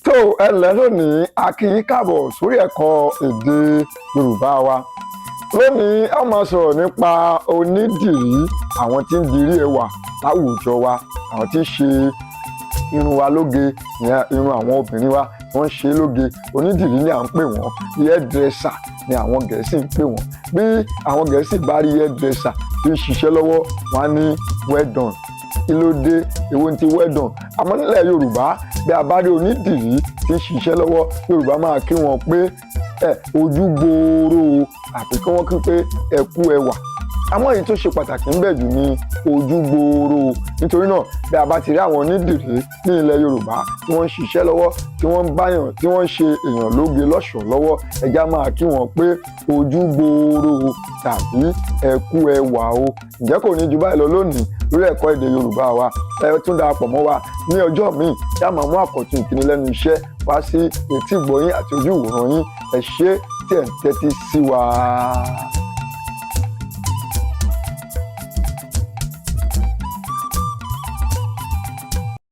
Tó ẹ lẹ́, lónìí a kí yín káàbọ̀ sórí ẹ̀kọ́ èdè Yorùbá wa. Lónìí, a máa sọ̀rọ̀ nípa onídìrí, àwọn tí ń dirí ẹwà láwùjọ wa, àwọn tí ń ṣe irun wa lóge, ìyẹn irun àwọn obìnrin wa, wọ́n ń ṣe lóge. Onídìrí ni à ń pè wọ́n, hairdresser ni àwọn Gẹ̀ẹ́sì ń pè wọ́n. Bí àwọn Gẹ̀ẹ́sì bá rí hairdresser tí ń ṣiṣẹ́ lọ́wọ́, wọ́n á ní, "Well done." Kí ló dé? Èwo ní ti well done? Àmọ́ nílẹ̀ Yorùbá, bí a bá rí onídìrí tí ń ṣiṣẹ́ lọ́wọ́, Yorùbá máa kí wọn pé ẹ ojú gbòòrò, àbí kí wọ́n kí pé ẹ kú ẹwà. Àmọ́ èyí tó ṣe pàtàkì ńbẹ̀ jù ní ojú gbòòrò. Nítorí náà, bí a bá ti rí àwọn onídìrí ní ilẹ̀ Yorùbá tí wọ́n ń ṣiṣẹ́ lọ́wọ́, tí wọ́n ń báyàn, tí wọ́n ń ṣe èèyàn lóge lọ́ṣọ̀ọ́ lọ́wọ́, ẹ jẹ́ á máa kí wọn pé ojú gbòòrò tàbí ẹ kú ẹwà o. Ǹjẹ́ kò ní ju báyìí lọ lónìí lórí ẹ̀kọ́ èdè Yorùbá wa. Ẹ tún darapọ̀ mọ́ wa ní ọjọ́ míì tí a máa mú àkọ́tún ìkíni lẹ́nu iṣẹ́ wá sí etí ìgbọ́yín àti ojú ìwòran yín. Ẹ ṣé tí ẹ̀ ń tẹ́tí sí wa.